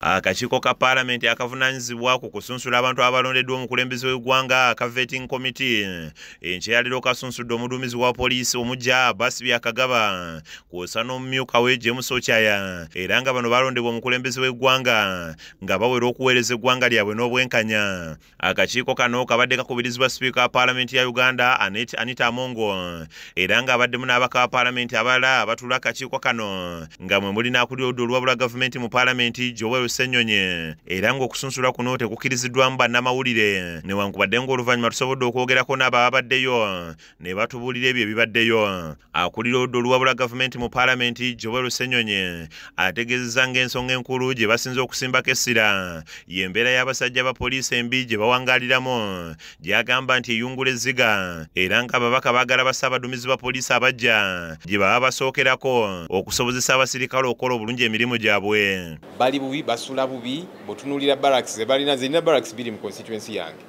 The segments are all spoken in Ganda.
Akakiiko ka Paalamenti akavunaanyizibwa ku kusunsula abantu abalondeddwa omukulembeze w'eggwanga aka Vetting Committee enkya ya leero kasunsudde omuduumizi wa poliisi omuggya Abbas Byakagaba kw'ossa n'omumyuka we James Ochaya, era nga bano balondebwa omukulembeze w'eggwanga nga bawera okuweereza eggwanga lyabwe n'obwenkanya. Akakiiko kano kabadde kakubirizibwa sipiika wa Paalamenti ya Uganda Anita Amongo, era ng'abaddemu n'ababaka ba Paalamenti abalala abatuula akakiiko kano nga mwe muli n'akulira oludda oluwabula gavumenti mu Paalamenti Joel Ssenyonyi, era ng'okusunsula kuno tekukkiriziddwamu bannamawulire newankubadde ng'oluvannyuma tusobodde okwogerako n'abo ababaddeyo ne batubuulira ebyo ebibaddeyo. Akulira oludda oluwabula gavumenti mu Paalamenti Joel Ssenyonyi ategeezezza ng'ensonga enkulu gye basinze okusimbako essira y'embeera y'abasajja ba poliisi embi gye bawangaaliramu, gy'agamba nti eyungula ezziga, era ng'ababaka baagala bassaabaduumizi ba poliisi abajja gye baba basookerako okusobozesa abasirikale okukola obulungi emirimu gyabwe. Bali bubi, basula bubi. Bw'otunuulira barracks ze balina, zirina barracks 2 mu constituency yange,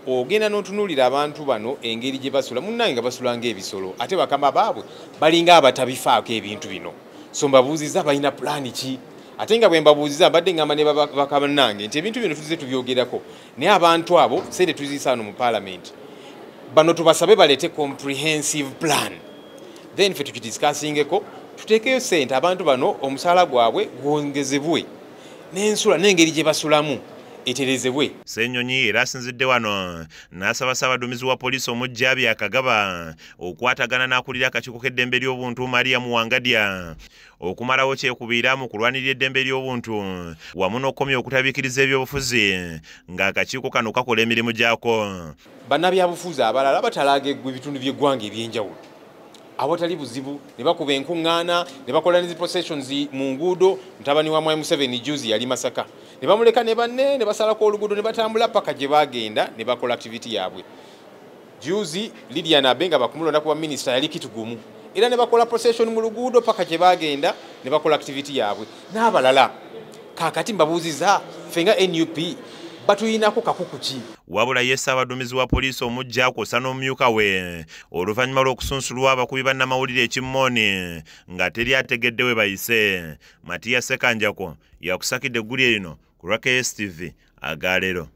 ogenda n'otunuulira abantu bano engeri gye basula, munnange nga basula ng'ebisolo, ate bakama baabwe balinga abatabifaako ebintu bino. So mbabuuzizza balina pulaani ki, ate nga bwe mbabuuzizza mbadde ngamba ne bakama bannange nti ebintu bino tuzze tubyogerako, naye abantu abo sente tuziyisa wano mu Paalamenti, bano tubasabe baleete comprehensive plan, then ffe tukidiscussingeko, tuteekeyo sente abantu bano omusaala gwabwe gwongezebwe n'ensula n'engeri gye basulamu eterezebwe. Ssenyonyi era asinzidde wano n'asaba ssaabaduumizi wa poliisi omuggya Byakagaba okukwatagana n'akulira akakiiko k'eddembe ly'obuntu Maria Muwangadya okumalawo kyekubiira mu kulwanirira eddembe ly'obuntu wamu n'okukomya okutabiikiriza ebyobufuzi ng'akakiiko kano kakola emirimu gyako. Bannabyabufuzi abalala batalaaga ebitundu by'eggwanga eby'enjawulo awatali buzibu, ne bakuba enkuŋŋaana ne bakola ne processions mu nguudo. Mutabani wa Mwami Museveni juzi yali Masaka, ne bamuleka ne banne ne basalako oluguudo ne batambula paka gye bagenda ne bakola activity yaabwe. Juzi Lydia Nabenga bakumulonda kuba minisita yali Kitugumu, era ne bakola procession mu luguudo paka gye bagenda ne bakola activity yaabwe n'abalala. Kaakati mbabuuzizza ffe nga NUP batuyinako kakuku ki? Wabula ye ssaabaduumizi wa poliisi omuggya kw'ossa n'omumyuka we oluvannyuma lw'okusunsulwa abakubi bannamawulire ekimmooni nga teri ategedde we bayise. Matiya Ssekanjako yakusakidde eggulire lino ku lwa KSTV agaleero.